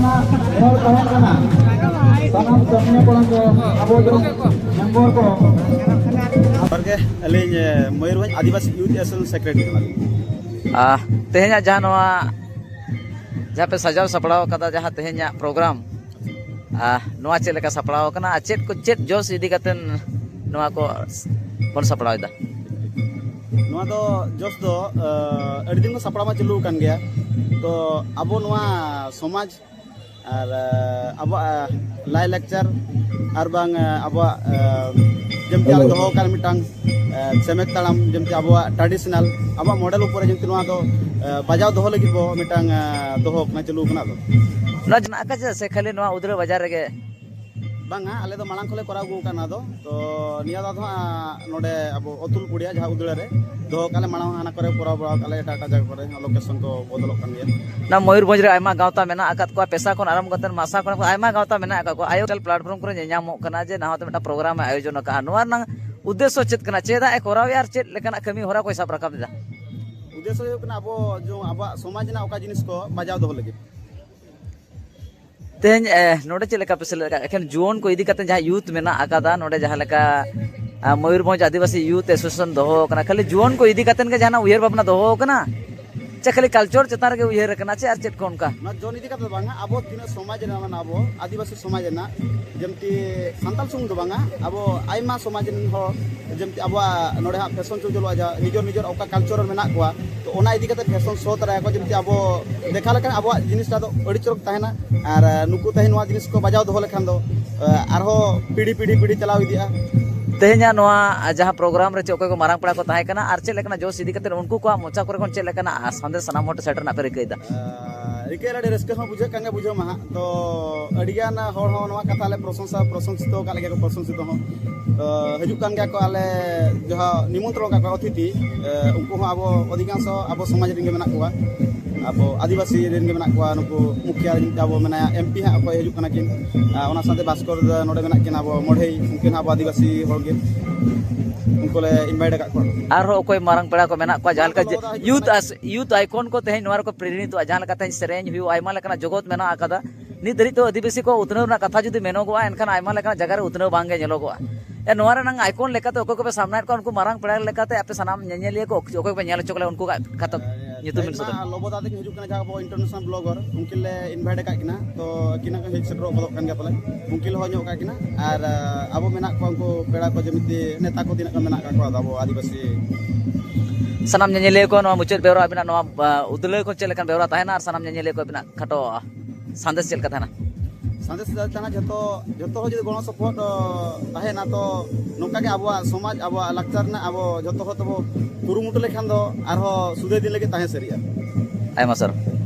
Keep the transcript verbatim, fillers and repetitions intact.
ᱦᱚᱲ ᱛᱟᱦᱮᱱ ᱠᱟᱱᱟ᱾ ᱥᱟᱱᱟᱢ ᱠᱟᱹᱢᱤᱭᱟᱹ ᱠᱚᱲᱟ ᱠᱚ, ᱟᱵᱚ ᱫᱚ ᱢᱮᱢᱵᱚᱨ ᱠᱚ᱾ ᱡᱚᱦᱟᱨ ᱜᱮ, ᱟᱹᱞᱤᱧ, ᱮ, ᱢᱚᱭᱩᱨᱵᱷᱚᱸᱡᱽ ᱟᱹᱫᱤᱵᱟᱹᱥᱤ ᱭᱩᱛᱷ ᱮᱥᱳᱥᱤᱭᱮᱥᱚᱱ ᱥᱮᱠᱨᱮᱴᱟᱨᱤ ᱠᱟᱱᱟᱞᱤᱧ᱾ ᱟᱦ, ᱛᱮᱦᱮᱧᱟᱜ ᱡᱟᱦᱟᱸ ᱱᱚᱣᱟ, ᱡᱟᱦᱟᱸ ᱯᱮ ᱥᱟᱡᱟᱣ ᱥᱟᱯᱲᱟᱣ ᱠᱟᱫᱟ, ᱡᱟᱦᱟᱸ ᱛᱮᱦᱮᱧᱟᱜ ᱯᱨᱳᱜᱨᱟᱢ, ᱟᱦ, ᱱᱚᱣᱟ ᱪᱮᱫ ᱞᱮᱠᱟ ᱥᱟᱯᱲᱟᱣ ᱟᱠᱟᱱᱟ ᱟᱨ ᱪᱮᱫ ᱠᱚ, ᱪᱮᱫ ᱡᱚᱥ ᱤᱫᱤ ᱠᱟᱛᱮ ᱱᱚᱣᱟ ᱠᱚ ᱵᱚᱱ ᱥᱟᱯᱲᱟᱣ ᱮᱫᱟ? ᱱᱚᱣᱟ ᱫᱚ ᱡᱚᱥ ᱫᱚ, ᱮ, ᱟᱹᱰᱤ ᱫᱤᱱ ᱠᱷᱚᱱ ᱥᱟᱯᱲᱟᱣ ᱢᱟ ᱪᱟᱹᱞᱩ ᱟᱠᱟᱱ ᱜᱮᱭᱟ᱾ ᱛᱚ ᱟᱵᱚ ᱱᱚᱣᱟ ᱥᱚᱢᱟᱡᱽ ᱟᱨ, ᱮ, ᱟᱵᱚᱣᱟᱜ, ᱮ, ᱞᱟᱭᱼᱞᱟᱠᱪᱟᱨ ᱟᱨ ᱵᱟᱝ, ᱮ, ᱟᱵᱚᱣᱟᱜ, ᱮ, ᱡᱮᱢᱛᱤ ᱟᱞᱮ ᱫᱚᱦᱚ ᱟᱠᱟᱫ ᱢᱤᱫᱴᱟᱝ, ᱮ, ᱥᱮᱢᱮᱫ ᱛᱟᱲᱟᱢ, ᱡᱮᱢᱛᱤ ᱟᱵᱚᱣᱟᱜ ᱴᱨᱟᱰᱤᱥᱚᱱᱟᱞ, ᱟᱵᱚᱣᱟᱜ ᱢᱚᱰᱮᱞ ᱩᱯᱚᱨᱮ ᱡᱮᱢᱛᱤ ᱱᱚᱣᱟ ᱫᱚ, ᱮ, ᱵᱟᱡᱟᱣ ᱫᱚᱦᱚ ᱞᱟᱹᱜᱤᱫ ᱵᱚ ᱢᱤᱫᱴᱟᱝ, ᱮ, ᱫᱚᱦᱚ ᱠᱟᱱᱟ, ᱪᱟᱹᱞᱩ ᱠᱟᱱᱟ ᱫᱚ᱾ ᱱᱚᱣᱟ ᱡᱟᱦᱟᱸ ᱟᱠᱟ ᱪᱮᱫᱟᱜ ᱥᱮ ᱠᱷᱟᱹᱞᱤ ᱱᱚᱣᱟ ᱩᱫᱽᱲᱟ ᱵᱟᱡᱟᱨ ᱨᱮᱜᱮ? ᱵᱟᱝᱟ, ᱟᱞᱮ ᱫᱚ ᱢᱟᱲᱟᱝ ᱠᱷᱚᱱ ᱞᱮ ᱠᱚᱨᱟᱣ ᱟᱹᱜᱩ ᱟᱠᱟᱫ ᱱᱚᱣᱟ ᱫᱚ᱾ ᱛᱚ ᱱᱤᱭᱟᱹ ᱫᱷᱟᱣ ᱫᱚ ᱦᱟᱸᱜ ᱱᱚᱰᱮ ᱟᱵᱚ ᱚᱛᱩᱞ ᱯᱩᱲᱤᱭᱟ ᱡᱟᱦᱟᱸ ᱩᱫᱽᱲᱟ ᱨᱮ ᱫᱚᱦᱚ ᱠᱟᱜ ᱞᱮ, ᱢᱟᱲᱟᱝ ᱦᱟᱱᱟ ᱠᱚᱨᱮ ᱠᱚᱨᱟᱣ ᱵᱟᱲᱟ ᱠᱟᱜ ᱞᱮ, ᱮᱴᱟᱜ ᱮᱴᱟᱜ ᱡᱟᱭᱜᱟ ᱠᱚᱨᱮ ᱞᱳᱠᱮᱥᱚᱱ ᱠᱚ ᱵᱚᱫᱚᱞᱚᱜ ᱠᱟᱱ ᱜᱮᱭᱟ᱾ ᱚᱱᱟ ᱢᱚᱭᱩᱨᱵᱷᱚᱸᱡᱽ ᱨᱮ ᱟᱭᱢᱟ ᱜᱟᱶᱛᱟ ᱢᱮᱱᱟᱜ ᱟᱠᱟᱫ ᱠᱚᱣᱟ, ᱯᱮᱥᱟ ᱠᱷᱚᱱ ᱟᱨᱟᱢᱵᱷ ᱠᱟᱛᱮ ᱢᱟᱥᱟ ᱠᱷᱚᱱ ᱟᱭᱢᱟ ᱜᱟᱶᱛᱟ ᱢᱮᱱᱟᱜ ᱟᱠᱟᱫ ᱠᱚᱣᱟ᱾ ᱟᱭᱳ ᱴᱮᱞ ᱯᱞᱟᱴᱯᱷᱚᱨᱢ ᱠᱚᱨᱮ ᱧᱮᱧᱟᱢᱚᱜ ᱠᱟᱱᱟ ᱡᱮ ᱱᱟᱣᱟ ᱛᱮ ᱢᱤᱫᱴᱟᱝ ᱯᱨᱳᱜᱨᱟᱢ ᱮ ᱟᱭᱳᱡᱚᱱ ᱟᱠᱟᱫᱼᱟ᱾ ᱱᱚᱣᱟ ᱨᱮᱱᱟᱜ ᱩᱫᱽᱫᱮᱥᱥᱚ ᱪᱮᱫ ᱠᱟᱱᱟ, ᱪᱮᱫᱟᱜ ᱮ ᱠᱚᱨᱟᱣᱮᱫᱼᱟ ᱟᱨ ᱪᱮᱫ ᱞᱮᱠᱟᱱᱟᱜ ᱠᱟᱹᱢᱤ ᱦᱚᱨᱟ ᱠᱚᱭ ᱥᱟᱵ ᱨᱟᱠᱟᱵ ᱮᱫᱟ? ᱩᱫᱽᱫᱮᱥᱥᱚ ᱦᱩᱭᱩᱜ ᱠᱟᱱᱟ ᱟᱵᱚ ᱡᱮ ᱟᱵᱚᱣᱟᱜ ᱥᱚᱢᱟᱡᱽ ᱨᱮᱱᱟᱜ ᱚᱠᱟ ᱡᱤᱱᱤᱥ ᱠᱚ ᱵᱟᱡᱟᱣ ᱫᱚᱦᱚ ᱞᱟᱹᱜᱤᱫ᱾ ᱛᱮᱦᱮᱧ, ᱮ, ᱱᱚᱰᱮ ᱪᱮᱫ ᱞᱮᱠᱟ ᱯᱮ ᱥᱮᱞᱮᱫ ᱟᱠᱟᱫ? ᱮᱠᱷᱮᱱ ᱡᱩᱣᱟᱹᱱ ᱠᱚ ᱤᱫᱤ ᱠᱟᱛᱮ ᱡᱟᱦᱟᱸ ᱭᱩᱛᱷ ᱢᱮᱱᱟᱜ ᱟᱠᱟᱫᱟ, ᱱᱚᱰᱮ ᱡᱟᱦᱟᱸ ᱞᱮᱠᱟ, ᱟ, ᱢᱚᱭᱩᱨᱵᱷᱚᱸᱡᱽ ᱟᱹᱫᱤᱵᱟᱹᱥᱤ ᱭᱩᱛᱷ ᱮᱥᱳᱥᱤᱭᱮᱥᱚᱱ ᱫᱚᱦᱚ ᱟᱠᱟᱱᱟ, ᱠᱷᱟᱹᱞᱤ ᱡᱩᱣᱟᱹᱱ ᱠᱚ ᱤᱫᱤ ᱠᱟᱛᱮ ᱜᱮ ᱡᱟᱦᱟᱱᱟᱜ ᱩᱭᱦᱟᱹᱨ ᱵᱷᱟᱵᱽᱱᱟ ᱫᱚᱦᱚ ᱟᱠᱟᱱᱟ? ᱪᱮ ᱠᱷᱟᱹᱞᱤ ᱠᱟᱞᱪᱟᱨ ᱪᱮᱛᱟᱱ ᱨᱮᱜᱮ ᱩᱭᱦᱟᱹᱨ ᱟᱠᱟᱱᱟ, ᱪᱮ ᱟᱨ ᱪᱮᱫ ᱠᱚ ᱚᱱᱠᱟ? ᱱᱚᱣᱟ ᱡᱩᱣᱟᱹᱱ ᱤᱫᱤ ᱠᱟᱛᱮ ᱫᱚ ᱵᱟᱝᱟ, ᱟᱵᱚ ᱛᱤᱱᱟᱹᱜ ᱥᱚᱢᱟᱡᱽ ᱨᱮᱱᱟᱜ, ᱢᱟᱱᱮ ᱟᱵᱚ ᱟᱹᱫᱤᱵᱟᱹᱥᱤ ᱥᱚᱢᱟᱡᱽ ᱨᱮᱱᱟᱜ, ᱡᱮᱢᱛᱤ ᱥᱟᱱᱛᱟᱲ ᱥᱩᱢᱩᱝ ᱫᱚ ᱵᱟᱝᱟ, ᱟᱵᱚ ᱟᱭᱢᱟ ᱥᱚᱢᱟᱡᱽ ᱨᱮᱱ ᱦᱚᱲ, ᱡᱮᱢᱛᱤ ᱟᱵᱚᱣᱟᱜ ᱱᱚᱰᱮ ᱦᱟᱸᱜ ᱯᱷᱮᱥᱚᱱ ᱥᱳ ᱪᱟᱹᱞᱩᱜᱼᱟ, ᱡᱟᱦᱟᱸ ᱱᱤᱡᱮᱨ ᱱᱤᱡᱮᱨ ᱚᱠᱟ ᱠᱟᱞᱪᱟᱨ ᱢᱮᱱᱟᱜ ᱠᱚᱣᱟ, ᱛᱚ ᱚᱱᱟ ᱤᱫᱤ ᱠᱟᱛᱮ ᱯᱷᱮᱥᱚᱱ ᱥᱳ ᱛᱚᱨᱟᱭᱟᱠᱚ, ᱡᱮᱢᱛᱤ ᱟᱵᱚ ᱫᱮᱠᱷᱟᱣ ᱞᱮᱠᱷᱟᱱ ᱟᱵᱚᱣᱟᱜ ᱡᱤᱱᱤᱥᱴᱟ ᱫᱚ ᱟᱹᱰᱤ ᱪᱚᱨᱚᱠ ᱛᱟᱦᱮᱱᱟ᱾ ᱟᱨ, ᱟᱨ ᱱᱩᱠᱩ ᱛᱮᱦᱮᱧ ᱱᱚᱣᱟ ᱡᱤᱱᱤᱥ ᱠᱚ ᱵᱟᱡᱟᱣ ᱫᱚᱦᱚ ᱞᱮᱠᱷᱟᱱ ᱫᱚ, ᱟᱨ, ᱟᱨᱦᱚᱸ ᱯᱤᱲᱦᱤ ᱯᱤᱲᱦᱤ ᱯᱤᱲᱦᱤ ᱪᱟᱞᱟᱣ ᱤᱫᱤᱜᱼᱟ᱾ ᱛᱮᱦᱮᱧᱟᱜ ᱱᱚᱣᱟ ᱡᱟᱦᱟᱸ ᱯᱨᱳᱜᱨᱟᱢ ᱨᱮ ᱪᱮᱫ ᱚᱠᱚᱭ ᱠᱚ ᱢᱟᱨᱟᱝ ᱯᱮᱲᱟ ᱠᱚ ᱛᱟᱦᱮᱸ ᱠᱟᱱᱟ ᱟᱨ ᱪᱮᱫ ᱞᱮᱠᱟᱱᱟᱜ ᱡᱚᱥ ᱤᱫᱤ ᱠᱟᱛᱮ ᱩᱱᱠᱩ ᱠᱚᱣᱟᱜ ᱢᱚᱪᱟ ᱠᱚᱨᱮ ᱠᱷᱚᱱ ᱪᱮᱫ ᱞᱮᱠᱟᱱᱟᱜ ᱥᱟᱸᱫᱮᱥ ᱥᱟᱱᱟᱢ ᱦᱚᱲ ᱴᱷᱮᱱ ᱥᱮᱴᱮᱨ ᱨᱮᱱᱟᱜ ᱯᱮ ᱨᱤᱠᱟᱹᱭᱮᱫᱟ? ᱟᱨ ᱨᱤᱠᱟᱹ ᱟᱹᱰᱤ ᱨᱟᱹᱥᱠᱟᱹ ᱦᱚᱸ ᱵᱩᱡᱷᱟᱹᱜ ᱠᱟᱱ ᱜᱮᱭᱟ, ᱵᱩᱡᱷᱟᱹᱣ ᱢᱟ ᱦᱟᱸᱜ᱾ ᱛᱚ ᱟᱹᱰᱤᱜᱟᱱ ᱦᱚᱲ ᱦᱚᱸ ᱱᱚᱣᱟ ᱠᱟᱛᱷᱟ ᱞᱮ ᱯᱨᱚᱥᱚᱝᱥᱟ, ᱯᱨᱚᱥᱚᱝᱥᱤᱛᱚ ᱟᱠᱟᱫ ᱞᱮᱜᱮᱭᱟ ᱠᱚ, ᱯᱨᱚᱥᱚᱝᱥᱤᱛᱚ ᱦᱚᱸ᱾ ᱛᱚ ᱦᱤᱡᱩᱜ ᱠᱟᱱ ᱜᱮᱭᱟ ᱠᱚ, ᱟᱞᱮ ᱡᱟᱦᱟᱸ ᱱᱤᱢᱚᱱᱛᱨᱚᱱ ᱟᱠᱟᱫ ᱠᱚᱣᱟ ᱚᱛᱤᱛᱷᱤ, ᱮ, ᱩᱱᱠᱩ ᱦᱚᱸ ᱟᱵᱚ ᱚᱫᱷᱤᱠᱟᱝᱥᱚ ᱟᱵᱚ ᱥᱚᱢᱟᱡᱽ ᱨᱮᱱ ᱜᱮ ᱢᱮᱱᱟᱜ ᱠᱚᱣᱟ, ᱟᱵᱚ ᱟᱹᱫᱤᱵᱟᱹᱥᱤ ᱨᱮᱱ ᱜᱮ ᱢᱮᱱᱟᱜ ᱠᱚᱣᱟ᱾ ᱱᱩᱠᱩ ᱢᱩᱠᱷᱤᱭᱟ ᱨᱮᱱ ᱟᱵᱚ ᱢᱮᱱᱟᱭᱟ, ᱮᱢ ᱯᱤ ᱦᱟᱸᱜ ᱚᱠᱚᱭ ᱦᱤᱡᱩᱜ ᱠᱟᱱᱟ ᱠᱤᱱ, ᱟᱨ ᱚᱱᱟ ᱥᱟᱶᱛᱮ ᱵᱷᱟᱥᱠᱚᱨ ᱱᱚᱰᱮ ᱢᱮᱱᱟᱜ ᱠᱤᱱᱟ, ᱟᱵᱚ ᱢᱚᱲᱦᱮᱭ, ᱩᱱᱠᱤᱱ ᱦᱚᱸ ᱟᱵᱚ ᱟᱹᱫᱤᱵᱟᱹᱥᱤ ᱦᱚᱲ ᱜᱮ᱾ ᱩᱱᱠᱩ ᱞᱮ ᱤᱱᱵᱷᱟᱭᱤᱴ ᱟᱠᱟᱫ ᱠᱚᱣᱟ᱾ ᱟᱨᱦᱚᱸ ᱚᱠᱚᱭ ᱢᱟᱨᱟᱝ ᱯᱮᱲᱟ ᱠᱚ ᱢᱮᱱᱟᱜ ᱠᱚᱣᱟ? ᱡᱟᱦᱟᱸ ᱞᱮᱠᱟ ᱡᱮ ᱩᱱᱠᱩ ᱫᱚ ᱟᱫᱚ ᱦᱩᱭᱩᱜ ᱭᱩᱛᱷ ᱠᱟᱱᱟ ᱟᱥ-, ᱭᱩᱛᱷ ᱟᱭᱠᱚᱱ ᱠᱚ ᱛᱮᱦᱮᱧ ᱱᱚᱣᱟ ᱨᱮᱠᱚ ᱯᱨᱮᱨᱤᱛᱚᱜᱼᱟ, ᱡᱟᱦᱟᱸ ᱞᱮᱠᱟ ᱛᱮᱦᱮᱧ ᱥᱮᱨᱮᱧ ᱦᱩᱭᱩᱜᱼᱟ, ᱟᱭᱢᱟ ᱞᱮᱠᱟᱱᱟᱜ ᱡᱚᱜᱚᱛ ᱢᱮᱱᱟᱜ ᱟᱠᱟᱫᱟ᱾ ᱱᱤᱛ ᱫᱷᱟᱹᱨᱤᱡ ᱛᱮ ᱟᱹᱫᱤᱵᱟᱹᱥᱤ ᱠᱚ ᱩᱛᱱᱟᱹᱣ ᱨᱮᱱᱟᱜ ᱠᱟᱛᱷᱟ ᱡᱩᱫᱤ ᱢᱮᱱᱚᱜᱚᱜᱼᱟ, ᱮᱱᱠᱷᱟᱱ ᱟᱭᱢᱟ ᱞᱮᱠᱟᱱᱟᱜ ᱡᱟᱭᱜᱟ ᱨᱮ ᱩᱛᱱᱟᱹᱣ ᱵᱟᱝ ᱜᱮ ᱧᱮᱞᱚᱜᱚᱜᱼᱟ᱾ ᱮ, ᱱᱚᱣᱟ ᱨᱮᱱᱟᱝ ᱟᱭᱠᱚᱱ ᱞᱮᱠᱟᱛᱮ ᱚᱠᱚᱭ ᱠᱚᱯᱮ ᱥᱟᱢᱱᱟᱭᱮᱫ ᱠᱚᱣᱟ, ᱩᱱᱠᱩ ᱢᱟᱨᱟᱝ ᱯᱮᱲᱟ ᱞᱮᱠᱟᱛᱮ ᱟᱯᱮ ᱥᱟᱱᱟᱢ ᱧᱮᱧᱮᱞᱤᱭᱟᱹ ᱠᱚ ᱚᱠ-, ᱚᱠᱚᱭ ᱠᱚᱯᱮ ᱧᱮᱞ ᱦᱚᱪᱚ ᱠᱚᱣᱟ, ᱩᱱᱠᱩᱣᱟᱜ ᱠᱟᱛᱷᱟ ᱧᱩᱛᱩᱢ ᱵᱤᱱ ᱥᱚᱫᱚᱨ᱾ ᱱᱟᱦᱟᱜ ᱞᱚᱵᱚ ᱫᱟᱫᱟ ᱛᱟᱹᱠᱤᱱ ᱦᱤᱡᱩᱜ ᱠᱟᱱᱟ, ᱡᱟᱦᱟᱸ ᱟᱵᱚ ᱤᱱᱴᱟᱨᱱᱮᱥᱱᱟᱞ ᱵᱞᱚᱜᱟᱨ, ᱩᱱᱠᱤᱱ ᱞᱮ ᱤᱱᱵᱷᱟᱭᱤᱴ ᱟᱠᱟᱫ ᱠᱤᱱᱟ, ᱛᱚ ᱟᱹᱠᱤᱱ ᱦᱚᱸ ᱦᱮᱡ ᱥᱮᱴᱮᱨᱚᱜ ᱜᱚᱫᱚᱜ ᱠᱟᱱ ᱜᱮᱭᱟ ᱯᱟᱞᱮ᱾ ᱩᱱᱠᱤᱱ ᱞᱮ ᱦᱚᱦᱚ ᱧᱚᱜ ᱟᱠᱟᱫ ᱠᱤᱱᱟ᱾ ᱟᱨ, ᱟ, ᱟᱵᱚ ᱢᱮᱱᱟᱜ ᱠᱚᱣᱟ ᱩᱱᱠᱩ ᱯᱮᱲᱟ ᱠᱚ, ᱡᱮᱢᱤᱛᱤ ᱱᱮᱛᱟ ᱠᱚ ᱛᱤᱱᱟᱹᱜ ᱜᱟᱱ ᱢᱮᱱᱟᱜ ᱟᱠᱟᱫ ᱠᱚᱣᱟ, ᱟᱫᱚ ᱟᱵᱚ ᱟᱹᱫᱤᱵᱟᱹᱥᱤ᱾ ᱥᱟᱱᱟᱢ ᱧᱮᱧᱮᱞᱤᱭᱟᱹ ᱠᱚ ᱱᱚᱣᱟ ᱢᱩᱪᱟᱹᱫ ᱵᱮᱣᱨᱟ ᱟᱵᱤᱱᱟᱜ ᱱᱚᱣᱟ, ᱟ, ᱩᱫᱽᱞᱟᱹ ᱠᱚ ᱪᱮᱫ ᱞᱮᱠᱟᱱ ᱵᱮᱣᱨᱟ ᱛᱟᱦᱮᱱᱟ ᱟᱨ ᱥᱟᱱᱟᱢ ᱧᱮᱧᱮᱞᱤᱭᱟᱹ ᱠᱚ ᱟᱵᱤᱱᱟᱜ ᱠᱷᱟᱴᱚ ᱥᱟᱸᱫᱮᱥ ᱪᱮᱫ ᱞᱮᱠᱟ ᱛᱟᱦᱮᱱᱟ? ᱥᱟᱸᱫᱮᱥ ᱫᱚ ᱛᱟᱦᱮᱱᱟ, ᱡᱷᱚᱛᱚ, ᱡᱷᱚᱛᱚ ᱦᱚᱲ ᱡᱩᱫᱤ ᱜᱚᱲᱚ ᱥᱚᱯᱚᱦᱚᱫ, ᱚ, ᱛᱟᱦᱮᱱᱟ, ᱛᱚ ᱱᱚᱝᱠᱟ ᱜᱮ ᱟᱵᱚᱣᱟᱜ ᱥᱚᱢᱟᱡᱽ, ᱟᱵᱚᱣᱟᱜ ᱞᱟᱠᱪᱟᱨ ᱨᱮᱱᱟᱜ ᱟᱵᱚ ᱡᱷᱚᱛᱚ ᱦᱚᱲ ᱛᱮᱵᱚ ᱠᱩᱨᱩᱢᱩᱴᱩ ᱞᱮᱠᱷᱟᱱ ᱫᱚ ᱟᱨᱦᱚᱸ ᱥᱩᱫᱷᱟᱹᱭ ᱫᱤᱱ ᱞᱟᱹᱜᱤᱫ ᱛᱟᱦᱮᱸ ᱥᱟᱹᱨᱤᱜᱼᱟ᱾ ᱟᱭᱢᱟ ᱥᱟᱨᱦᱟᱣ᱾